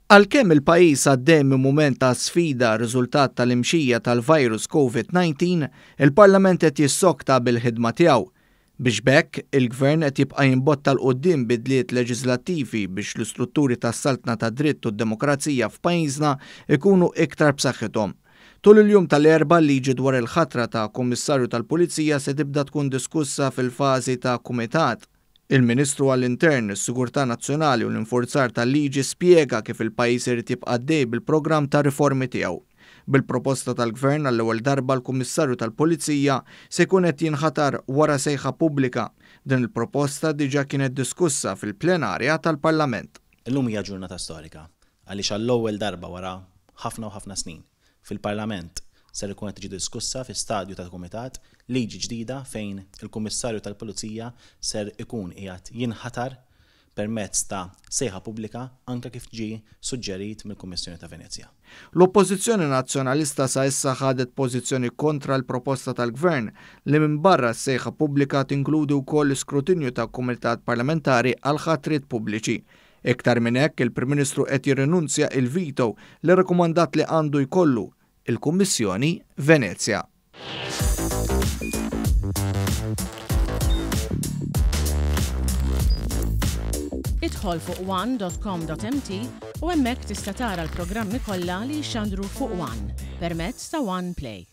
Għalkemm il-pajjiż għaddej minn mument ta' sfida riżultat tal-imxija tal-virus Covid-19, il-Parlament qed jissokta bil-ħidma tiegħu. Biex b'hekk, il-Gvern qed jibqa' jimbotta 'l quddiem bidliet leġiżlattivi biex l-istrutturi tas-saltna tad-dritt u d-demokrazija f'pajjiżna jkunu iktar b'saħħithom. Tul il-jum tal-Erbgħa l-liġi dwar il-ħatra ta' Kummissarju tal-Pulizija se tibda tkun diskussa fil-fażi ta' kumitat. Il-Ministru għall-Intern, is-Sigurtà Nazzjonali u l-Infurzar tal-Liġi spjega kif il-pajjiż irid jibqa' għaddej bil-programm ta' riformi tiegħu. Bil-proposta tal-Gvern għall-ewwel darba l-Kummissarju tal-Pulizija se jkun qed jinħatar wara sejħa pubblika. Din il-proposta diġà kienet diskussa fil-plenarja tal-Parlament. Illum hija ġurnata storika għaliex għall-ewwel darba wara ħafna u ħafna snin, Fil-Parlament ser ikun qed tiġi diskussa fi stadju ta' kumitat liġi ġdida fejn il-Kummissarju tal-Pulizija ser ikun qiegħed jinħatar permezz ta' sejħa pubblika anke kif ġie suġġerit mill-Kummissjoni ta' Venezja. L-Oppożizzjoni Nazzjonalista sa issa ħadet pożizzjoni kontra l-proposta tal-Gvern li minbarra s-sejħa pubblika tinkludi wkoll l-iskrutinju ta' kumitat parlamentari għall-ħatriet pubbliċi. Iktar minn hekk, il-Prim Ministru qed jirrinunzja il-veto li rrakkomandat li għandu jkollu il-Kummissjoni Venezja. Idħol fuq one.com.mt u hemmhekk tista' tara l-programmi kollha li jixxandru fuq One permezz ta' One Play.